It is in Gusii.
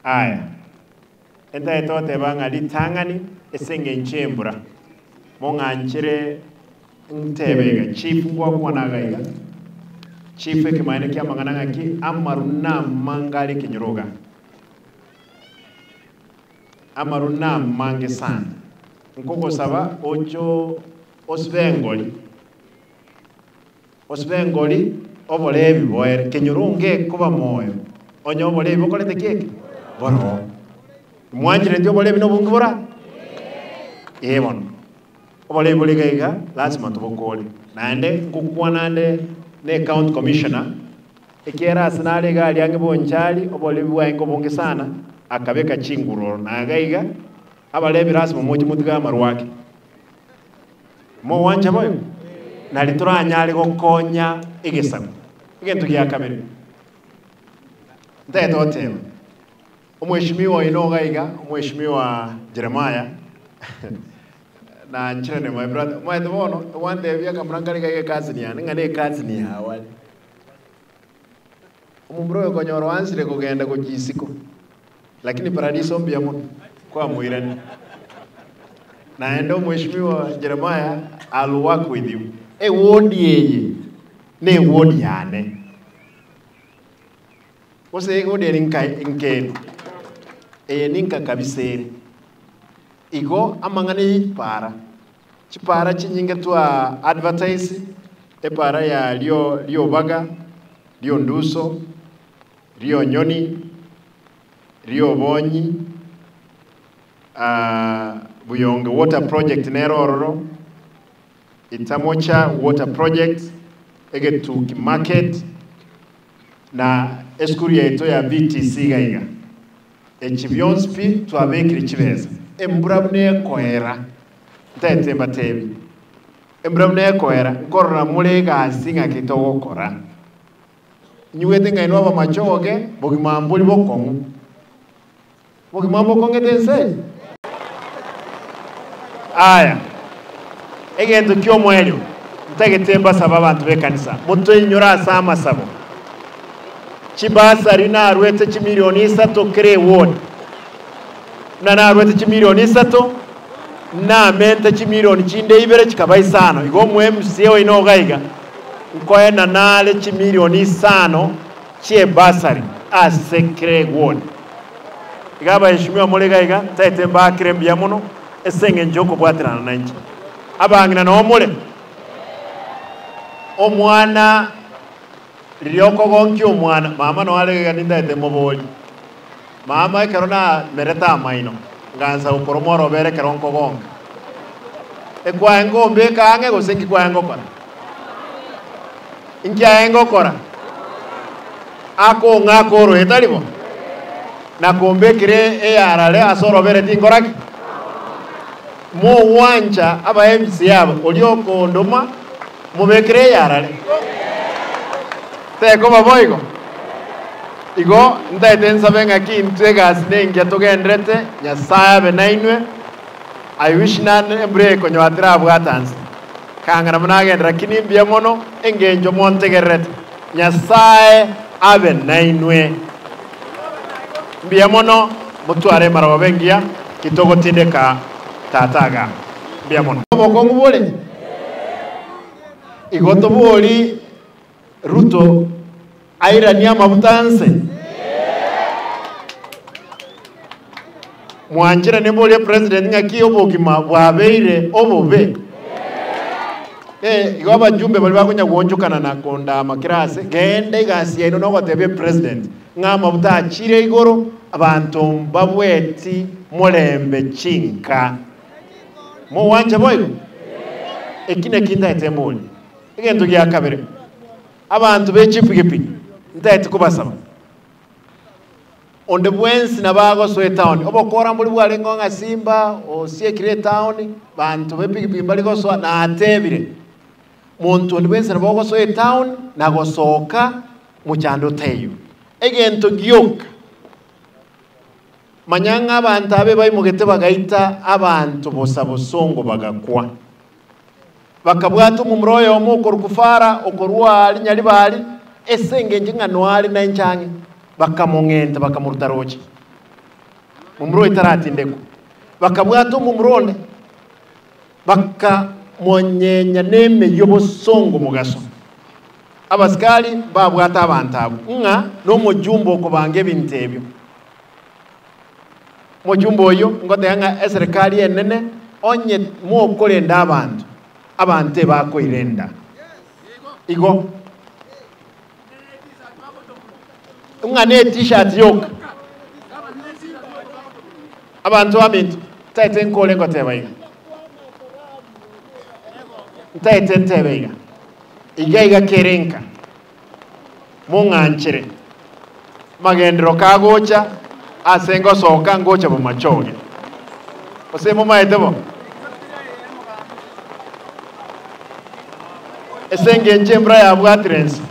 Aya, ntagete goteba ng'a ritang'ani ase eng'encho y'embura, mong'anchere ntebe iga, chief ngwakwana iga iga, chief ekemanyererio kia amang'ana ng'aki, amaru namange are ekenyoro igaa. Amaru namange sana, nkogosaba oche osibe engori, Osibe engori, oborebi boere, kenyoro ngekoba moyo, onye oborebi bokorete ki eke? Boroo. Mwanchereti oborebi nobonge bora? Ee bono. Oborebi bore iga iga, lasima tobokore. Naende ngokwana nde na ecounty commissioner, ekiagera ase nare iga aria ang'e Bonchari, oborebi bwaenge obonge sana, akabeka chinguru ororo. Na iga iga, abarebi lasima moche motige amarwa ake. Mogwancha boigo? Nari toranyare gokonya egesaku. Egento gia kabere, ntagete goteba, omweshimiwa oino iga iga, omweshimiwa Jeremiah, nanchirane my brother, omanyete bono, gwantebia akamura nkare iga iga ecousin yane, ng'a ne ecousin yago are. Omomura oyo konyora oansire kogenda gochia isiko, lakini paradiso mbuya mono, kwamoirania. Naende omweshimiwa Jeremiah, I'll work with you. Ewodi eye newodi yane. Gose ewodi eri nka nkeri, eye ninka kabisa ere. Igo amang'ana ye chipara, chipara chinyinge twa advertise, epara ya rio riobaga, rionduso, rionyoni, riobonyi, Buyonge Water Project nere ororo, Itamocha Water Project, Egetuki Market, na esukuru yaito ya VTC iga iga. Echi bionsi pi twabekire chibesa. Embura buna ekoera, ntaete mbatebi, embura buna ekoera, nkorora more egasi ng'aki togokora. Nyigwete ng'a inwe abamachoge, bogima mbori bokong'u. Bogima mbokong'ete ense eye? Aya, egento ki'omoerio ntagete mbasabe abanto b'ekanisa, motoinyore ase amasabo. Chibasari narwete chimilioni isato kera eward, buna narwete chimilioni isato, namente chimilioni chinde ibere chikaba isano. Igo omo MCA oino iga iga, nkoena nare chimilioni isano chi'ebasari ase kera eward. Iga abaeshimiwa more iga iga, ntaete mbaakere mbuya mono ase engencho y'okobwaterana nainche. Abang'ina nao more? Omwana, riria okogonkia omwana, mama nao are iga nintaete moborie. Mama ekero namerete amaino, ngansa gokoroma orobere ekero nkogonka. Ekwaye ngombeka ang'e gose nki kwaye ngokora? Inki aye ngokora? Akong'aka oroe, tari bo? Na kombekire eyarare ase orobere tinkora ki? Mogwancha abaemisi aba, oria okondoma, mobekere eyarare. Tekoba boigo? Igo ntaete nsabe ng'aki intwe egasi nengiya togenderete, Nyasae abe nainwe. I wish nane embura eye konyoa terabwate anse. Kang'ana buna agende lakini mbuya mono engencho montegererete. Nyasae abe nainwe. Mbuya mono motware emarogoba engiya ki togotindeka tata iga. Mbuya mono. Obokong'u bore igo tobori Ruto airanie amabuta nse? Mwanchire nimborie president ng'aki obogima bwabeire obobe? Eh, igo abajumbe baria bakonya goonchokana na kondama kera ase, genda egasi yaino nogotebia president ng'a amabuta achire igoro, abanto mbabweti morembe chinka. Mogwancha boigo? Eki naki ntaete mborie. Egento gia kabere, abanto be chipigipigi ntaeti kobasaba. Onde bwensi nabo agosoa etaoni, obokora mbori bwarengeo ng'a Simba osiekire etaoni, banto b'epigipigi mbari gosoa, natebire, monto onde bwensi nabo ogosoa etaoni na gosoka mochando taiyo. Egento gioka, manya ng'a abanto abe baimogete bagaita abanto bosa bosongo bagakwa. Bakabwata omomura oyomo okorokwa Fara, okorwa Rinyaribari, ase engencho ng'a noare nainche ang'e, bakamong'enta, bakamoruta roche. Momura oyo taratindekwa. Bakabwata omomura onde, bakamonyenya nemeyio bosongo mogaso. Abasikari mbabwate abanto abwo, ng'a nomojumbe okobanga ebinto ebio. Omojumbe oyio ngoteba ng'a eserekari enene onye mokorenda abanto, abanto ebakoirenda. Igo ng'a ne t-shirt yoka. Abanto baminto, ntaete nkore ngoteba iga, ntaete ntebe iga, iga iga kere nka, mong'anchere, magenderero kagocha ase ngosoka ngocha bomachoge. Gose momaete bo? Ase engencho embura yabwatire ense.